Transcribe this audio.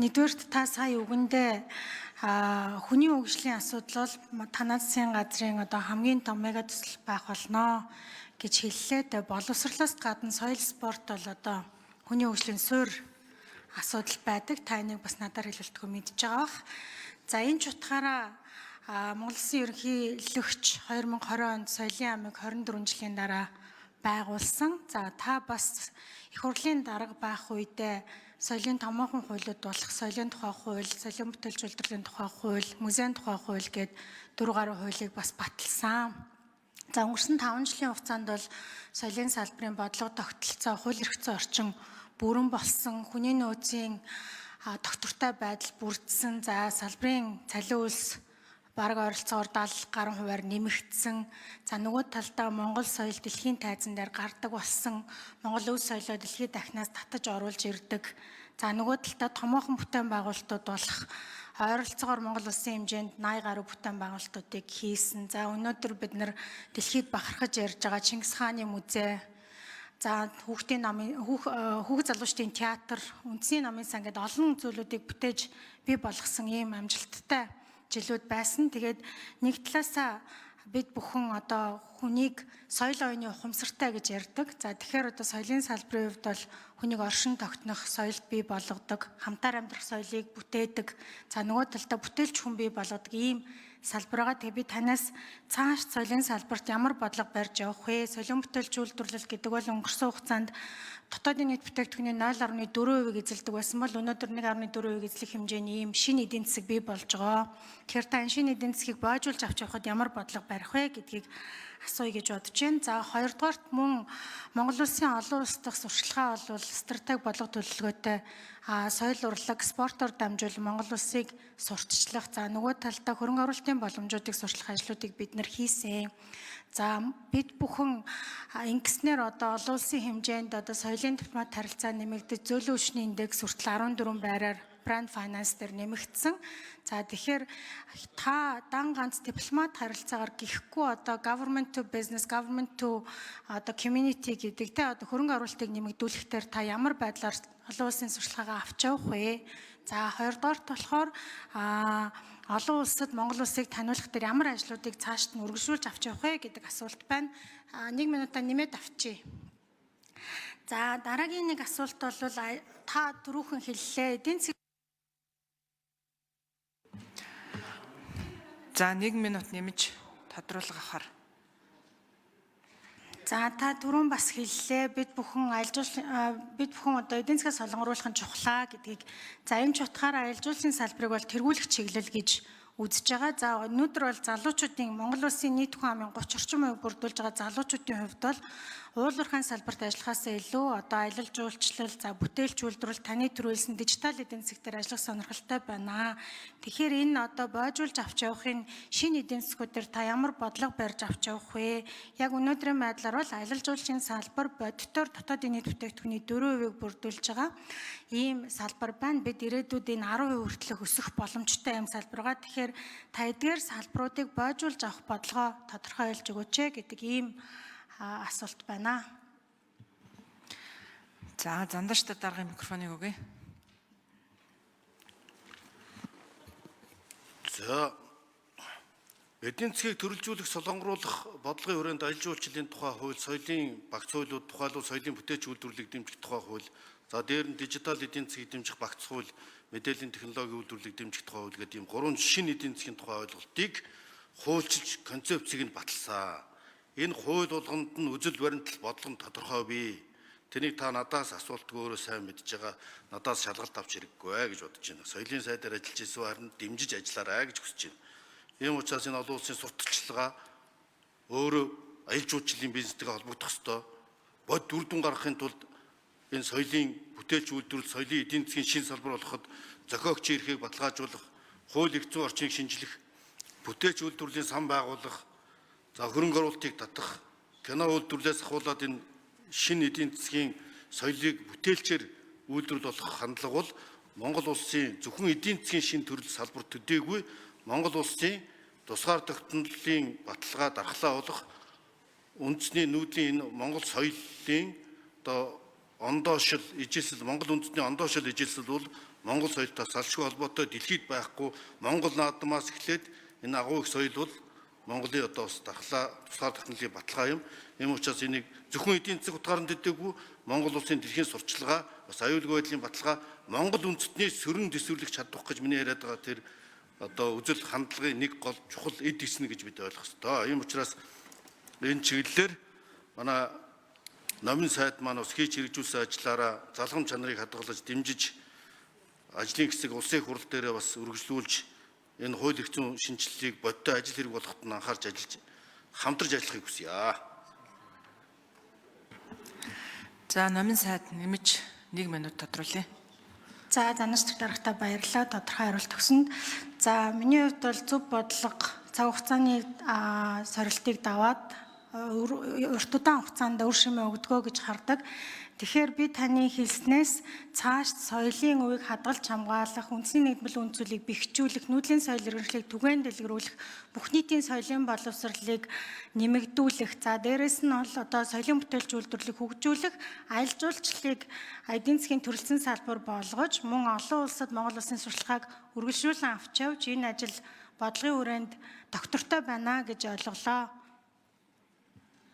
Нэгдүгээрт та сая үгэндээ хүний хөгжлийн асуудал бол танай засгийн газрын одоо хамгийн том мега төсөл байх болно гэж хэллээ. Тэгээ боловсрлоос гадна соёл спорт бол одоо хүний хөгжлийн суурь асуудал байдаг. Та энийг бас надаар хэлэлтгүй мэдж байгаа бах. За энэ ч утгаараа Монгол Улсын ерөнхийлөгч 2020 онд соёлын амыг 24 жилийн дараа байгуулсан. За та бас их хурлын дарга байх үедээ соёлын томоохон хуулиуд болох соёлын тухай хууль, соёлын бүтээлч үйлдвэрлэлийн тухай хууль, музейн тухай хууль гээд 4 гаруй хуулийг бас баталсан. За өнгөрсөн 5 жилийн хугацаанд бол соёлын салбарын бодлого тогтолцоо, хууль эрх зүйн орчин бүрэн болсон, хүний нөөцийн тогтвортой байдал бүрдсэн. За салбарын цалин үйлс бараг ойролцоогоор 70 гаруй хувиар нэмэгдсэн. За нөгөө талдаа Монгол соёл дэлхийн тайзан дээр гардаг болсон. Монгол өв соёлоо дэлхийд дахинаас татаж оруулж ирдэг. За нөгөө талдаа томоохон бүтээн байгуулалтууд болох ойролцоогоор Монгол улсын хэмжээнд 80 гаруй бүтээн байгуулалтуудыг хийсэн. За өнөөдөр бид нар дэлхийд бахархаж ярьж байгаа Чингис хааны музей, за хүүхдийн намын хүүхэд залуучдын театр, үндэсний намын сан гэдэг олон зүйлүүдийг бүтээж бий болгосон ийм амжилттай жилүүд байсан. Тэгээд нэг талаасаа бид бүхэн одоо хүнийг соёл оюуны ухамсартай гэж ярьдаг. За тэгэхээр одоо соёлын салбарын хувьд бол хүнийг оршин тогтнох соёлд бий болгодог, хамтаар амьдрах соёлыг бүтээдэг. За нөгөө талдаа бүтээлч хүн бий болгодог ийм салбар байгаа. Тэгээ би танаас цааш соёлын салбарт ямар бодлого барьж явах вэ? Соёлын бүтээлч үйлдвэрлэл гэдэг бол өнгөрсөн хугацаанд дотоодын нийт бүтээгдэхүүний 0.4% эзэлдэг байсан бол өнөөдөр 1.4% эзлэх хэмжээний ийм шинэ эдийн засаг бий болж байгаа. Тэгэхээр та энэ шинэ эдийн засгийг боожуулж авч явахад ямар бодлого барих вэ гэдгийг асууя гэж бодож байна. За хоёрдугаарт мөн Монгол улсын олон улс дахь сурчлагаа бол стратеги бодлого төлөвлөгөөтэй соёл урлаг спортоор дамжуул Монгол улсыг сурталчлах, за нөгөө талдаа хөрөнгө оруулалтын боломжуудыг сурчлах ажлуудыг бид нар хийсэн. За бид бүхэн ингэснээр одоо олон улсын хэмжээнд одоо соёлын дипломат харилцаа нэмэгдэж, зөөлөн хүчний индекс хүртэл 14 байраар Brand Finance дээр нэмэгдсэн. За тэгэхээр та дан ганц дипломат харилцаагаар гихгүй одоо government to business, government to одоо community гэдэг те одоо хөрөнгө оруулалтыг нэмэгдүүлэхдээ та ямар байдлаар олон улсын сурчлагаа авч явах вэ? За хоёрдугаарт болохоор олон улсад Монгол улсыг таниулах дээр ямар ажлуудыг цаашд нь үргэлжлүүлж авч явах вэ гэдэг асуулт байна. 1 минутаа нэмээд авчия. За дараагийн нэг асуулт бол та түрүүхэн хэллээ. Эдийн засгийн За 1 минут нэмж тодруулга авахар. За та түрүүн бас хэллээ. Бид бүхэн бид бүхэн одоо эдийн засгаа солонгоруулах нь чухлаа гэдгийг. За энэ ч утгаараа аялал жуулчлалын салбарыг бол тэргүүлэх чиглэл гэж үзэж байгаа. За өнөөдөр бол залуучуудын Монгол улсын нийт хүн амын 30 орчим хувийг бүрдүүлж байгаа залуучуудын хувьд бол уул уурхайн салбарт ажиллахаасаа илүү одоо аялал жуулчлал, за бүтээлч үйлдвэрлэл, таны түрүүлсэн дижитал эдийн засаг дээр ажиллах сонирхолтой байна. Тэгэхээр энэ одоо боожуулж авч явахын шинэ эдийн засгууд дээр та ямар бодлого барьж авч явах вэ? Яг өнөөдрийн байдлаар бол аялал жуулчлалын салбар бодитоор дотоодын нийт бүтээгдэхүүний 4%-ийг бүрдүүлж байгаа ийм салбар байна. Бид ирээдүйд энэ 10% хүртэлх өсөх боломжтой юм салбар байгаа. Тэгэхээр та эдгээр салбаруудыг боожуулж авах бодлогоо тодорхой хэлж өгөөч гэдэг ийм асуулт байна. За Зандарштай даргын микрофоныг өгье. За эдийн засгийг төрөлжүүлэх, солонгоруулах бодлогын хүрээнд аялал жуулчлалын тухай хууль, соёлын багц хуулиуд, тухайлбал соёлын бүтээлч үйлдвэрлэлийг дэмжих тухай хууль, за дээр нь дижитал эдийн засгийг дэмжих багц хууль, мэдээллийн технологийн үйлдвэрлэлийг дэмжих тухай хууль гэдэг ийм гурван шинэ эдийн засгийн тухай ойлголтыг хуульчилж концепцийг нь баталсан. Энэ хууль болгонд нь үзэл баримтлал бодлого нь тодорхой бий. Тэнийг та надаас асуултгүй өөрөө сайн мэдж байгаа, надаас шалгалт авч хэрэггүй гэж бодож байна. Соёлын сайдаар ажиллаж ирсэн харин дэмжиж ажиллаарай гэж хүсэж байна. Ийм учраас энэ олон улсын сурталчилгаа өөрөө аялал жуулчлалын бизнестэйгээ холбогдох ёстой. Бодит үр дүн гаргахын тулд энэ соёлын бүтээлч үйлдвэрлэл, соёлын эдийн засгийн шинэ салбар болоход зохиогчийн эрхийг баталгаажуулах, хууль эрх зүйн орчныг шинжлэх, бүтээлч үйлдвэрлэлийн сан байгуулах, за хөрөнгө оруулалтыг татах, кино үйлдвэрлэлээс ахуулаад энэ шинэ эдийн засгийн соёлыг бүтээлчээр үйлдвэрлэл болох хандлага бол Монгол улсын зөвхөн эдийн засгийн шинэ төрөл салбар төдийгүй Монгол улсын тусгаар тогтнолын баталгаа дархлаа болох үндэсний нүүдлийн энэ Монгол соёлын одоо ондоошил, ижилсэл, Монгол үндэсний ондоошил ижилсэл бол Монгол соёлтой салшгүй холбоотой дэлхийд байхгүй Монгол наадмаас эхлээд энэ агуу их соёл бол Монголын одоо бас дархлаа тусгаар тогтнолын баталгаа юм. Ийм учраас энийг зөвхөн эдийн засаг утгаар нь төдийгүй Монгол улсын дэлхийн сурчлагаа бас аюулгүй байдлын баталгаа Монгол үндэстний сөрөн төсвөрлөх чадвах гэж миний яриад байгаа тэр одоо үзэл хандлагын нэг гол чухал эд эснэ гэж бид ойлгох ёстой. Ийм учраас энэ чиглэлээр манай номын сайд маань бас хийж хэрэгжүүлсэн ажиллаараа залгам чанарыг хадгалж дэмжиж ажлын хэсэг улсын хурал дээрээ бас үргэлжлүүлж энэ хууль эрх зүйн шинжилгээг бодтой ажил хэрэг болгоход нь анхаарч ажиллаж хамтарч ажиллахыг хүсье. За номын сайд нэмж 1 минут тодруулъя. За занаш дарагта баярлалаа тодорхой хариулт өгсөнд. За миний хувьд бол зөв бодлого цаг хугацааны сорилтыг даваад урт удаан хугацаанд үр шимээ өгдгөө гэж хардаг. Тэгэхээр би таны хэлснээс цааш соёлын үеийг хадгалж хамгаалах, үндэсний нэгдмэл үнд зүйлийг бэхжүүлэх, нүүдлийн соёл иргэншлийг түгээн дэлгэрүүлэх, бүх нийтийн соёлын боловсролыг нэмэгдүүлэх, за дээрэс нь бол одоо соёлын бүтээлч үйлдвэрлэлийг хөгжүүлэх, аялал жуулчлалыг эдийн засгийн төрөлцсөн салбар болгож, мөн олон улсад Монгол улсын сурталчилгааг үргэлжлүүлэн авч явж энэ ажил бодлогын хүрээнд доктортой байна гэж ойлголоо.